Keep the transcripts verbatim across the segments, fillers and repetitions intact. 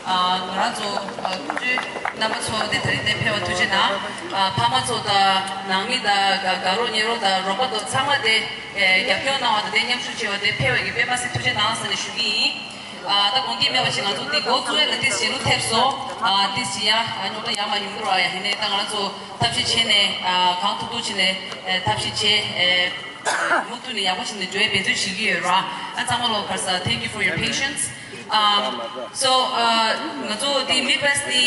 ཨ། ང་རང་ཚོ་ཨ་སྐུ་མགྲོན་རྣམ་པ་ཚོ་དེ་དེ་རིང་འདིར་ཕེབས་པར་ཐུགས་རྗེ་གནང་། ཨ། ཕ་མ་ཚོ་དང་ནང་མི་དང་དགའ་རོགས་ཉེ་རོགས་དང་རོགས་པ་ཚོ་ཚང་མ་དེ་ཨེ་རྒྱབ་སྐྱོར་གནང་བ་དང་དེ་མཉམ་ཞུགས་བྱས་པ་དེ་ཕེབས་པའི་གི་དཔེ་མ་སྲིད་ཐུགས་རྗེ་གནང་ཟེར་ནས་ཞུ་གི་ཡིན། ཨ། ད་དགོངས་འགལ་མེད་པ་ཞིག་ང་ཚོ་འདི་འགོ་བཙུགས་ཡས་ལ་ཏོག་ཙམ་བྱེད་ལུགས་ཐེབས་སོང་། ཨ། ཏོག་ཙམ་ཡང་རྙོག་དྲ་ཡར་མར་ཡོང་གི་རེད་བ། ཡ་ཡིན་ནའི་ད་ང་རང་ཚོ་ཐབས་ཤེས་བྱས་ནས། ཨ། གང་ཐུབ་ཐུབ་བྱས་ནས་ཨེ་ཐབས་ཤེས་བྱས། ཨེ། མུ་མཐུད་ནས་ཡག་པོ་བྱས་ནས་འགྲོ་ཡས་འབད་བརྩོན་བྱེད་ཀྱི་ཡོད་ར། ཨ། ཚང་མ་ལོ་ཁ་སང་thank you for your patience. Um, so, uh, ང་ཚོ་དེ་མི་བྷེ་སི་དེ་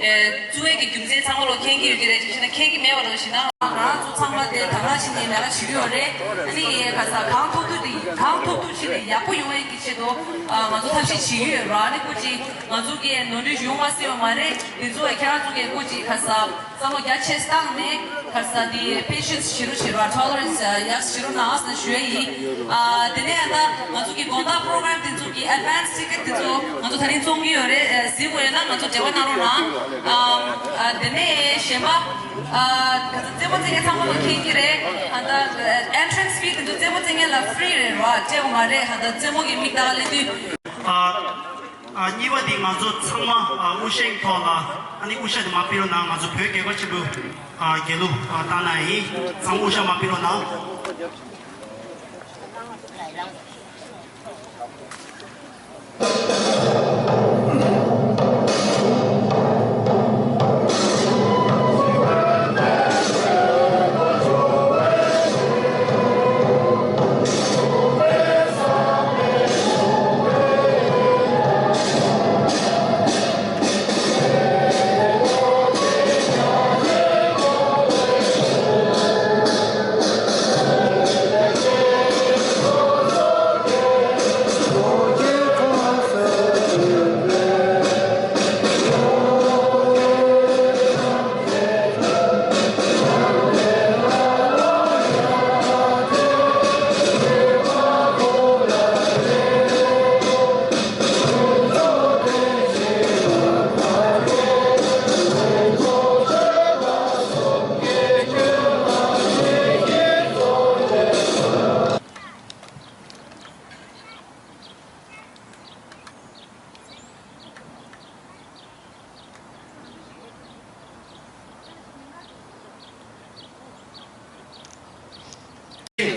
ཨེ་བཙུགས་ཡས་ཀྱི་རྒྱུ་མཚན་ཚང་མ་ལོ་མཁྱེན་གྱི་ཡོད་ཀྱི་རེད། ཅིག་བྱས་ན་མཁྱེན་གྱི་མེད་པ་རེད་ཞེ་ན། ང་རང་ཚོ་ཚང་མ་དེ་དང་བླངས་བྱས་ནས་ལས་ཀ་བྱེད་ཀྱི་ཡོད་རེད། ཨ་ནི་ཁ་སང་གང་ཐུབ་ཐུབ་དེ་གང་ཐུབ་ཐུབ་བྱས་ནས་ཡག་པོ་ཡོང་ཡས་ཀྱི་ཆེད་དུ། ཨ། ང་ཚོ་ཐབས་ཤེས་བྱེད་ཀྱི་ཡོད་ར། ཨ་ནི་སྐུ་མཁྱེན་ང་ཚོ་གིས་ནོར་འཁྲུལ་ཡོང་མ་སྲིད་པ་མ་རེད། དེ་ཚོ་ཁྱེད་རང་ཚོ་གིས་སྐུ་མཁྱེན་ཁ་སང་བསམ་བློ་རྒྱ་ཆེ་བཏང་ནས་ཁ་སང་དེ་patience་བྱེད་རོགས་བྱེད་རོགས། Tolerance་ཡག་བྱེད་རོགས་གནང་ཟེར་ཞུ་ཡ་ཡིན། ཨ། དེ་ནས་ད་ང་ཚོ་གི་དགོང་དག་program་དེ་ཚོ་གི་advance ticket་དེ་ཚོ་ང་ཚོ་ད་རིང་བཙོང་གི་ཡོད་རེད། ཨ། གཟིགས་དགོས་ཡོད་ན་ང་ཚོ་འབྲེལ་བ་གནང་རོགས་གནང་། ཨ། ཨ། དེ་ནས་གཞན་པ། ཨ། ཁ་སང་རྩེད་མོ་རྩེ་མཁན་ཚང་མ་ལ་མཁྱེན་གྱི་རེད། ཨ། ད་entrance fee་དེ་ཚོ་རྩེད་མོ་རྩེ་མཁན་ལ་free་རེད་ར། སྤྲད་དགོས་མ་རེད། ཨ། ད་རྩེད་མོ་གི་མིག་ལྟ་ལེན་དུས། ཨ། ཨ། གཉིས་པ་དེ་ང་ཚོ་ཚང་མ། ཨ། དབུ་ཞྭའི་ཐོག་ལ། ཨ་ནི་དབུ་ཞྭ་དེ་མར་ཕུད་རོགས་གནང་། ང་ཚོ་བོད་རྒྱལ་ཁབ་ཆེན་པོའི། ཨ། རྒྱལ་གླུ། ཨ། བཏང་གནང་ཡིན། ཚང་མ་དབུ་ཞྭ་མར་ཕུད་རོགས་གནང་།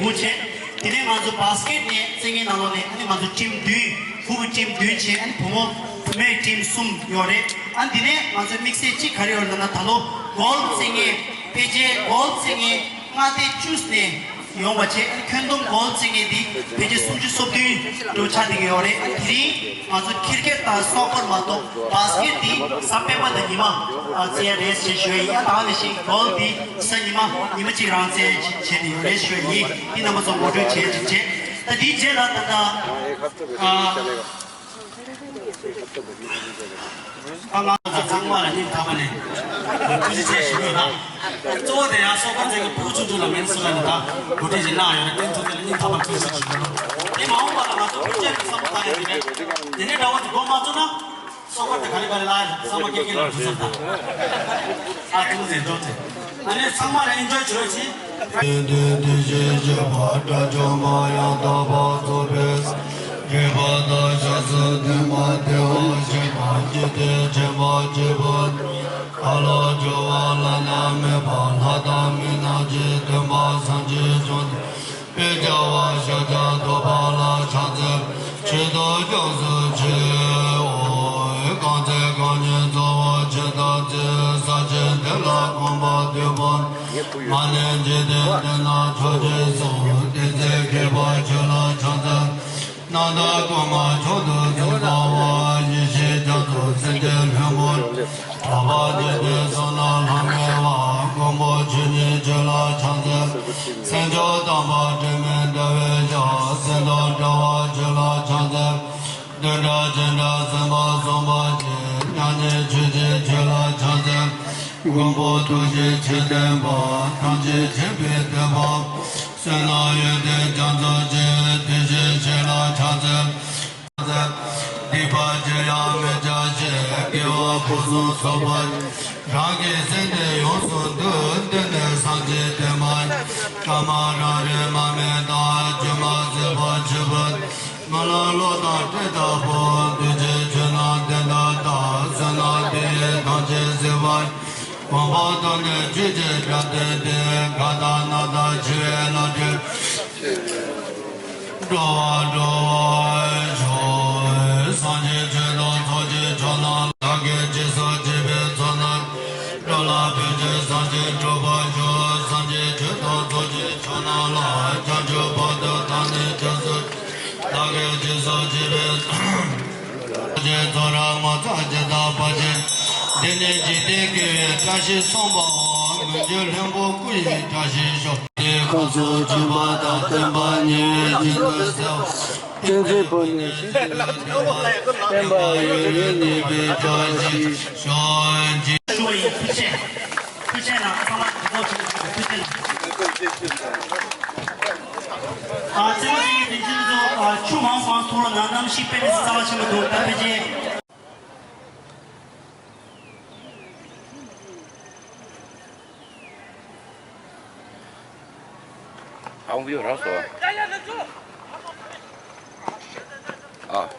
འགོ་བྱས། དེ་ནས་ང་ཚོ་བྷ་སི་ཀེ་ཊི་ནས་རྩེད་མཁན་ནང་ལོགས་ནས། ཨ་ནི་ང་ཚོ་ཊིམ་བདུན། ཕྲུ་གུ་ཊིམ་བདུན་བྱས། ཨ་ནི་བུ་མོ་བུད་མེད་ཊིམ་གསུམ་ཡོད་རེད། ཨ་ནི་དེ་ནས་ང་ཚོའི་དམིགས་བསལ་གཅིག་ག་རེ་ཡོད་རེད་ལབ་ན། ད་ལོ་གོལ་ཕ་རྩེད་མཁན། ཕལ་ཆེར་གོལ་ཕ་རྩེད་མཁན་མངའ་སྡེ་བཅུ་ནས་ཡོང་བ་བྱས། ཨ་ནི་ཁྱོན་བསྡོམས་གོལ་ཕ་རྩེད་མཁན་འདི་ཕལ་ཆེར་སུམ་ཅུ་སོ་བདུན་འདྲ་པོ་ཆགས་བསྡད་ཀྱི་ཡོད་རེད། ཨ་ནི་དེ་རིང་ང་ཚོ་ཁིར་ཀེཊ་དང་སོག་ཀར་མ་གཏོགས་བྷ་སི་ཀེ་ཊི་འདི་གཟའ་སྤེན་པ་དང་ཉི་མ། ཨ། རྩེ་ཡ་རེད་ཅེས་ཞུ་ཡ་ཡིན། ད་ག་ནང་བཞིན་གོལ་འདི་གཟའ་ཉི་མ་ཉི་མ་གཅིག་རང་རྩེ་ཡ་བྱས་ནས་ཡོད་རེད་ཞུ་ཡ་ཡིན། འདི་རྣམ་པ་ཚོ་ངོ་སྤྲོད་བྱས་ཅིག་བྱས། ད་འདིའི་རྗེས་ལ་ད་ལྟ། ཨ། ཨ། ང་ཚོ་ཚང་མ་ལ་སྙིང་ཐག་པ་ནས་ཐུགས་རྗེ་ཆེ་ཞུ་གི་ཡོད། གཙོ་བོ་དེ་ཡང་སོག་པོ་ཚོའི་ཕྲུ་གུ་ཆུང་ཆུང་ལ་མེད་ན་སུ་ལ་ནི་ད་གོ་སྒྲིག་ཞིག་གནང་ཡོད་རེད། དེ་ཚོ་དེ་ལ་སྙིང་ཐག་པ་ཐུགས་རྗེ་ཆེ་ཞུ་གི་ཡོད། དེ་མ་འོངས་པ་ལ་ང་ཚོ་ཕུགས་རྒྱང་གི་བསམ་བློ་བཏང་ཡ་དེ་རེད། དེ་ནས་ཟླ་བ་དེ་འགོ་མ་བཙུགས་ན། སོག་པོ་དེ་ག་རེ་ག་རེ་ལ་བསམ་པ་སྐྱིད་སྐྱིད་ལ་འགྲོ་ས་ད། ཨ། ཐུགས་རྗེ་ཆེ། ཨ་ནི་ཚང་མ་ལ་ཨེན་ཇོའི་བྱེད་རོགས་བྱེད། དེ་དེ་དེ་བཞིན་གཤེགས་པ་དགྲ་བཅོམ་པ་ཡང་དག་པར་རྫོགས་པའི་སངས་རྒྱས་པ་དང་ཞབས་སུ་ལྡན་པ། དེ་བ་ཞིག་པ་འཇིག་རྟེན་ཁྱིམ་པ་བཅུ་པོ། ཁ་ལོ་སྒྱུར་བ་བླ་ན་མེད་པ་ལྷ་དང་མི་རྣམས་ཀྱི་སྟོན་པ་སངས་རྒྱས་བཅོམ་ལྡན་འདས་དཔལ་རྒྱལ་བ་ཤཱཀྱ་ཐུབ་པ་ལ་ཕྱག་འཚལ་ཆེད་དུ་སྐྱབས་སུ་མཆིའོ། གང་ཚེ་རྐང་གཉིས་རྫོགས་པའི་ཕྱིར་བདག་འཚོའི་ས་ཆེན་འདི་ལ་གོམ་པ་བདུན་བར། མ་ལུས་འཇིག་རྟེན་དེ་ན་ཕྱོགས་བཅུའི་སོགས་དེ་ཚེ་མཁས་པ་ཁྱོད་ལ་ཕྱག་འཚལ། རྣམ་དག་གོང་མ་མཆོག་ཏུ་གསོལ་བ། ཡེ་ཤེས་རྒྱ་མཚོ་སེམས་ཅན་ལྷུན་པོ། གྲགས་པ་འཇིག་རྟེན་གསུམ་ན་ལྷང་ངེ་བ། མགོན་པོ་ཆོས་ཉིད་ཁྱོད་ལ་ཕྱག་འཚལ། སེམས་མཆོག་དམ་པ་དྲི་མེད་འདྲ་བའི་ཞབས། སེམས་དང་འདྲ་བ་ཁྱོད་ལ་ཕྱག་འཚལ། བདུན་ཕྲག་བཅུ་ཕྲག་སེམས་དཔའ་གསུམ་པོ་ཆེ། མྱ་ངན་ཆོས་ཀྱི་ཁྱོད་ལ་ཕྱག་འཚལ། མགོན་པོ་ཐུགས་རྗེ་ཆེ་ལྡན་པ། ཐམས་ཅད་མཁྱེན་པའི་སྟོན་པ། བསོད་ནམས་ཡོན་ཏན་རྒྱ་མཚོ་ཆེ། དེ་བཞིན་གཤེགས་ལ་ཕྱག་འཚལ། སྡིག་པ་ཅི་ཡང་མི་བྱ་ཞིང་། དགེ་བ་ཕུན་སུམ་ཚོགས་པར། རང་གི་སེམས་ནི་ཡོངས་སུ་འདུལ། འདི་ནི་སངས་རྒྱས་བསྟན་པ་ཡིན། བླ་མ་རང་རིག་མ་སྨིན་དང་། སྒྱུ་མ་ཟད་པ་ཆོས་པོ། ངན་སློང་བློ་དང་བྲལ་ལྟ་བུ། འདུས་བྱས་ཆོས་རྣམས་བདེན་མཐའ་དག། གོམ་པ་བཏོན་ནས་ཆོས་ཀྱི་སྐྱབས་བསྟན་ཏེ། མཁའ་དང་ནགས་དང་འཆི་བའི་རླབས་ཀྱིས། འགྲོ་བ་སྒྲོལ་བར་ཤོག། སངས་རྒྱས་ཆོས་དང་ཚོགས་ཀྱི་མཆོག་རྣམས་ལ། བདག་གིས་སྦྱིན་སོགས་བགྱིས་པའི་ཚོགས་རྣམས། འགྲོ་ལ་ཕན་ཕྱིར་སངས་རྒྱས་འགྲུབ་པར་ཤོག། སངས་རྒྱས་ཆོས་དང་ཚོགས་ཀྱི་མཆོག་རྣམས་ལ། བྱང་ཆུབ་བར་དུ་བདག་ནི་སྐྱབས་སུ། བདག་གིས་སྦྱིན་སོགས་བགྱིས་པའི། ཚོགས་རབ་མ་ཚང་ཇི་ལྟ་བ་བཞིན། འདི་ནི་འཇིག་རྟེན་དགེ་བའི་བཀྲ་ཤིས་སོགས་པའོ། མི་འགྱུར་ལྷུན་པོ་སྐུ་ཡི་བཀྲ་ཤིས་ཤོག། དེ་སྐབས་སུ་བྱིན་པ་དང་བསྟན་པ་ཉེ་བའི་འཇིགས་སུ་གསོལ། བསྟན་འཛིན་ཕོ་ཉ་ཞིག་ཏུ་ལ་དེ་བ་བསྟན་པ་ཡུན་རིང་གནས་པའི་བཀྲ་ཤིས་ཤོག། ཞུ་བ་ཡིན། ཐུགས་རྗེ་ཆེ། ཐུགས་རྗེ་གནང་། ཚང་མ་གོ་སྐབས་བྱུང་བའི་ཐུགས་རྗེ་གནང་། ཨ། རྩེད་མོ་རྩེ་མཁན་དེ་ཚོ། ཨ། ཆུ་མང་པོ་མང་ཐུག་རོགས་གནང་། གནམ་གཤིས་དཔེ་མི་སྲིད་གསར་བ་ཆེན་པོ་འདུག་ད་ཕལ་ཆེར། ཨང་བིའོ་རག་སོང་། ཨ།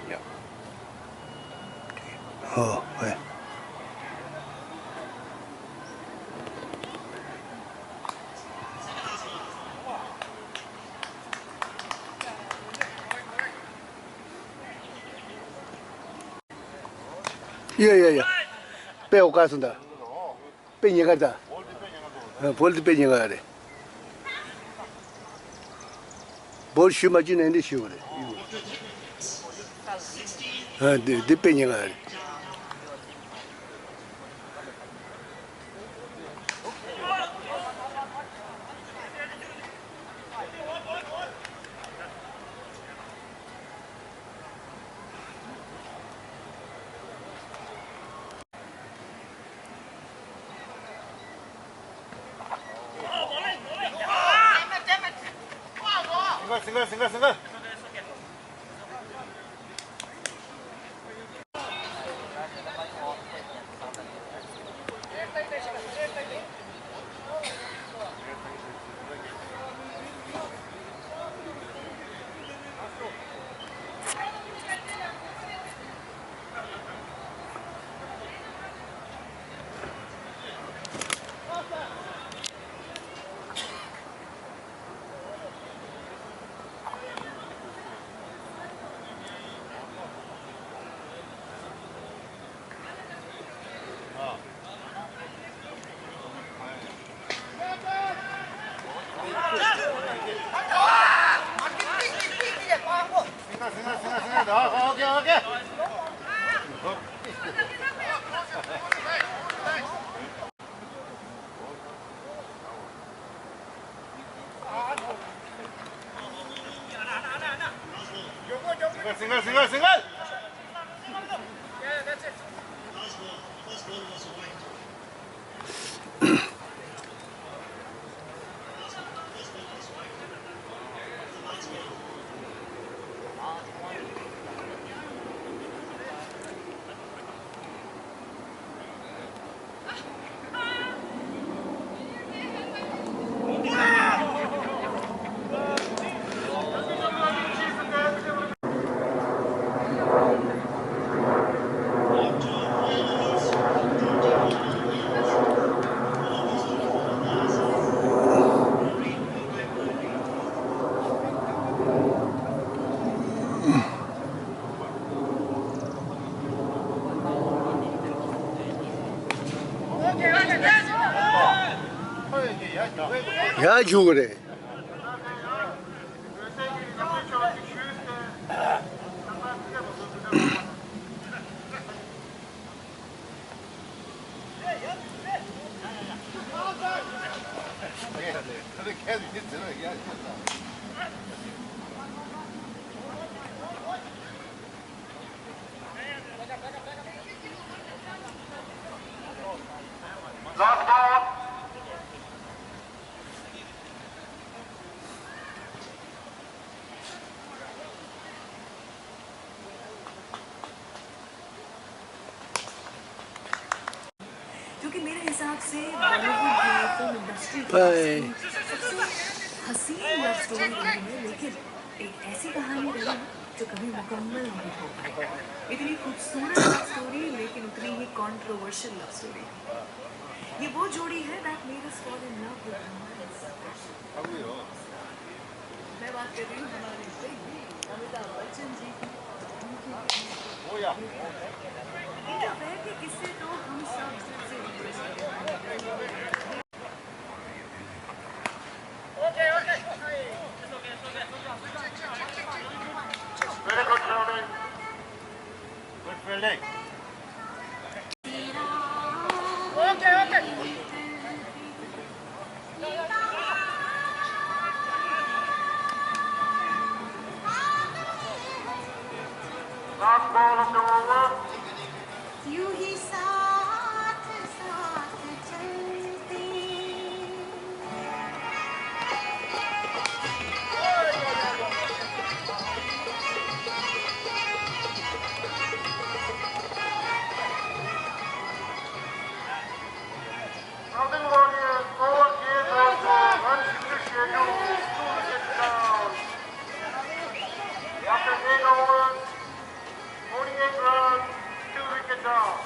ཡ། ཧོ། ཧེ། ཡ་ཡ་ཡ། དཔེ་འོ་དཀར་སོང་ད། དཔེ་ཉེན་ཁ་ད། ཨ། བོལ་དེ་དཔེ་ཉེན་ཁ་རེད། བོལ་ཞུ་མ་བཅུག་ནས་འདི་ཞུ་རེད། ཨ། འདི་འདི་དཔེ་ཉེན་ཁ་རེད། སིང་གལ། སིང་གལ། སིང་གལ། སིང་གལ། སིང་གལ། སིང་གལ། སིང་གལ། ཡར་འཇུག་གི་རེད། क्योंकि मेरे हिसाब से बॉलीवुड या फिल्म इंडस्ट्री की सबसे हसीन लव स्टोरी रही है, लेकिन एक ऐसी कहानी रही जो कभी मुकम्मल नहीं हो पाई। इतनी खूबसूरत लव स्टोरी, लेकिन उतनी ही कंट्रोवर्शियल लव स्टोरी। ये वो जोड़ी है that made us fall in love with romance। मैं बात कर रही हूँ हमारे अमिताभ बच्चन जी की। इनका वह के किस्से तो हम सब दिल से। Very good crowding. Good fielding. Last ball of the over. यूं ही साथ साथ चलते। Southern Warriors over K Dolso, runs initiated two wickets down. After eight overs, forty-eight runs, two wicket down.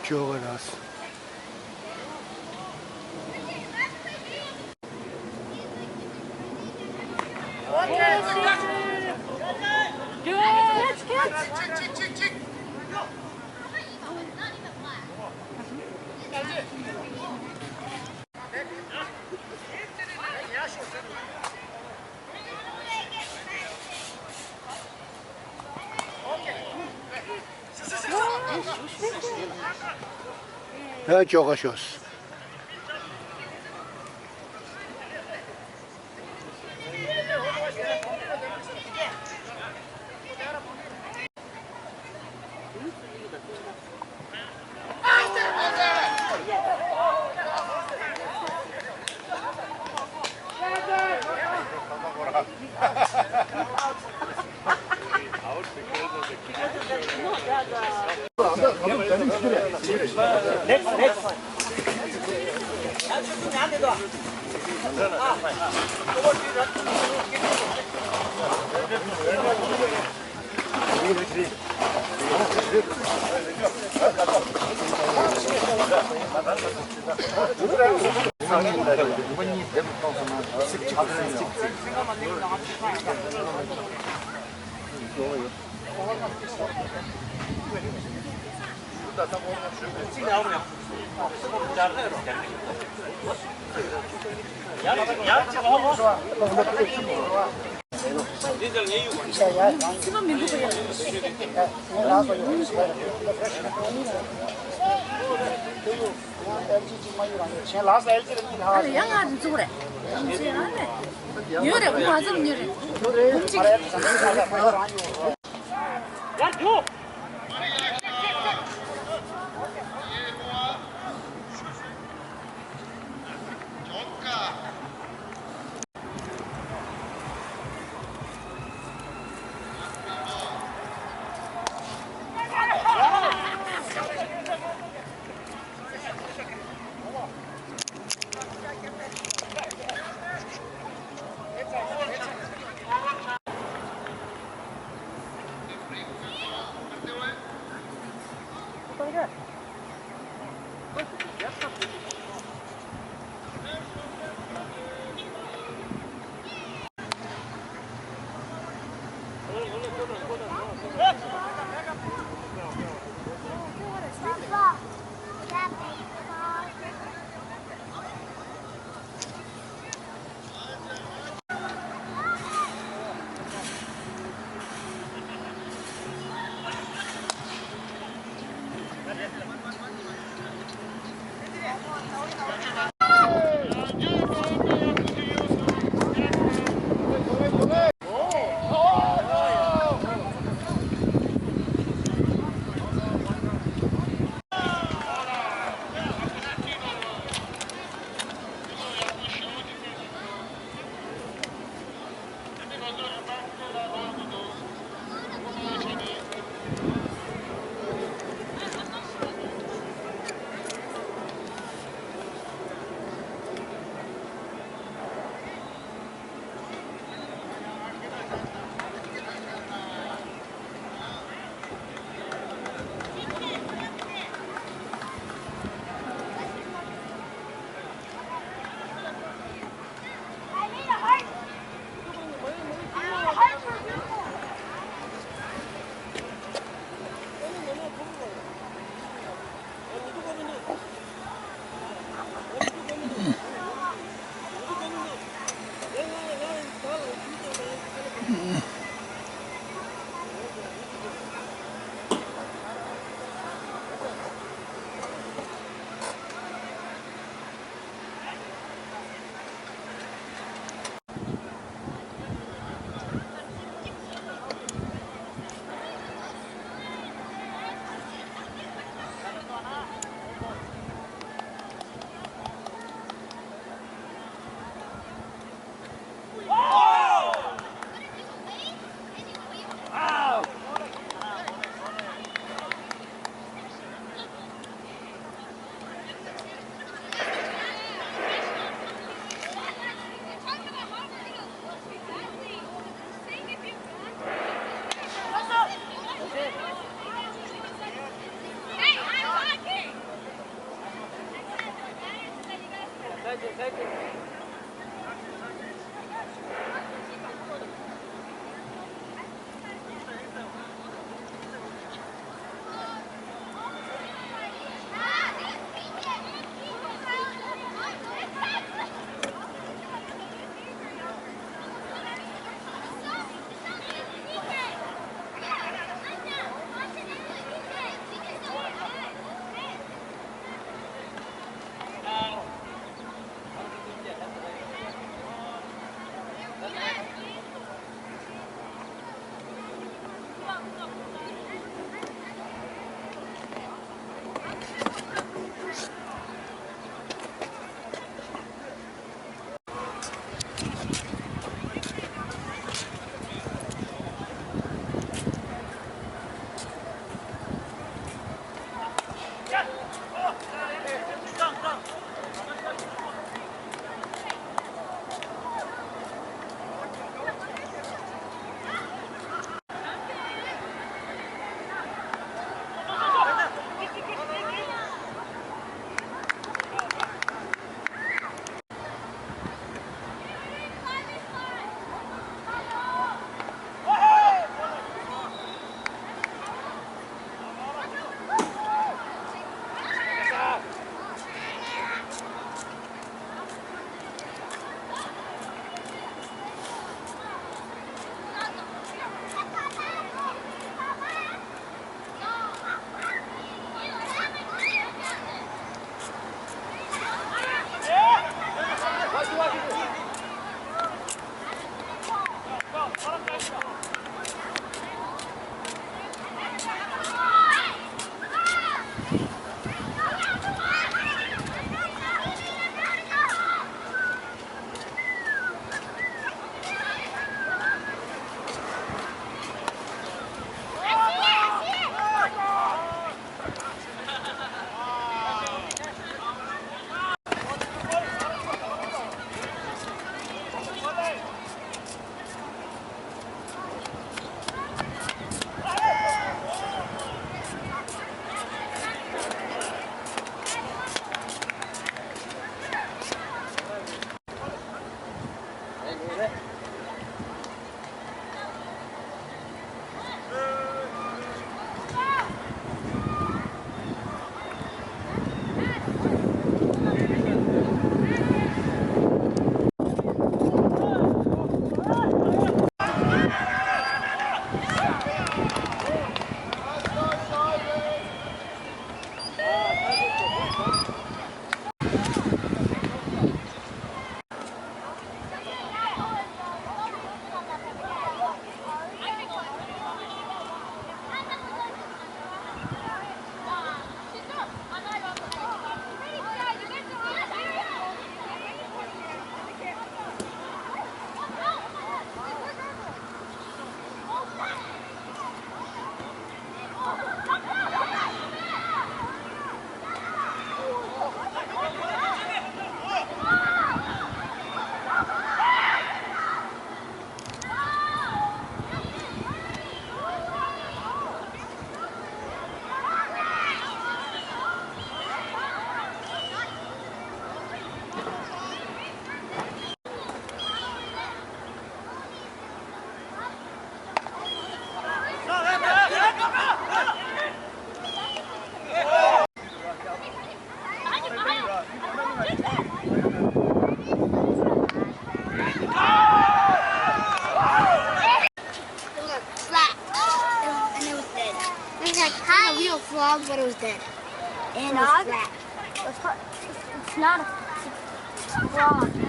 ཅོག་ར། ད་ཅོག་ག་ཤོག་ཡང་ང་ཚོ་རེད། ཉོས་རེད། ང་ཚོ་ཉོས་རེད། ཡར་འཇུག Flat. And it was dead. It was like a real frog, but it was dead. And it was flat. It's not a frog.